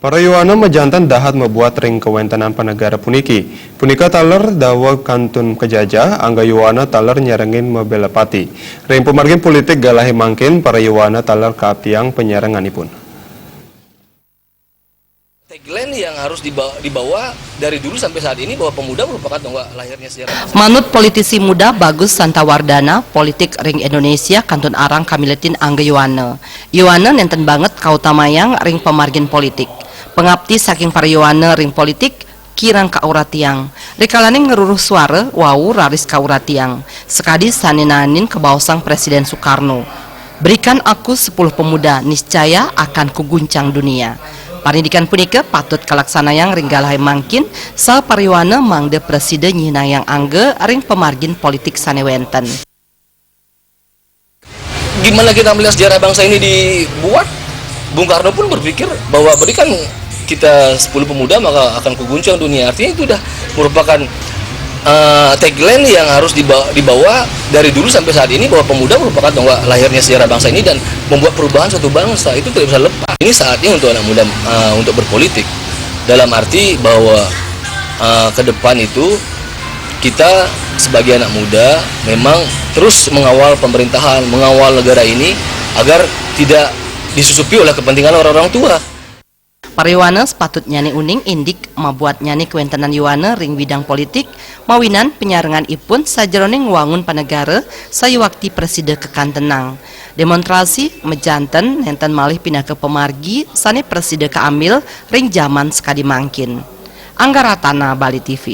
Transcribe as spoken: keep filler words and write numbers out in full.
Para yowana majanten dahat mabuat ring kawéntenan panegara puniki. Punika taler daweg kantun kajajah, angga yowana taler nyarengin mabela pati. Ring pamargin politik galahé mangkin, para yowana taler kaaptiang panyarenganipun. Tagline yang harus diba-, dibawa dari dulu sampai saat ini bahwa pemuda merupakan tonggak lahirnya sejarah bangsa. Manut politisi muda Bagus Santawardana, politik ring Indonesia kantun arang kamiletin angga yowana. Yowana nénten banget kautamayang ring pamargin politik. Pangapti saking para yowana ring politik kirang kauratiang. Rikalaning ngruruh suara, wau raris kauratiang. Sakadi sané naenin kabaosang Presiden Soekarno, "Berikan aku sepuluh pemuda, niscaya akan kuguncang dunia." Paridikan punika patut kalaksanayang ring galahé mangkin, saha para yowana mangda prasida nyihnayang angga ring pamargin politik sané wénten. Gimana kita melihat sejarah bangsa ini dibuat? Bung Karno pun berpikir bahwa berikan kita sepuluh pemuda maka akan kuguncang dunia. Artinya itu udah merupakan eh, tagline yang harus diba-, dibawa dari dulu sampai saat ini, bahwa pemuda merupakan tonggak lahirnya sejarah bangsa ini dan membuat perubahan suatu bangsa itu tidak bisa lepas. Ini saatnya untuk anak muda eh, untuk berpolitik, dalam arti bahwa eh, ke depan itu kita sebagai anak muda memang terus mengawal pemerintahan, mengawal negara ini agar tidak disusupi oleh kepentingan orang-orang tua. Para yowana sapatutnyané uning indik mabuatnyané kawéntenan yowana ring widang politik, mawinan panyarenganipun sajeroning wangun panegara sayuwakti prasida kakantenang. Demonstrasi majanten nénten malih pinaka pamargi sané prasida kaambil ring jaman sakadi mangkin. Angga Ratana, Bali T V.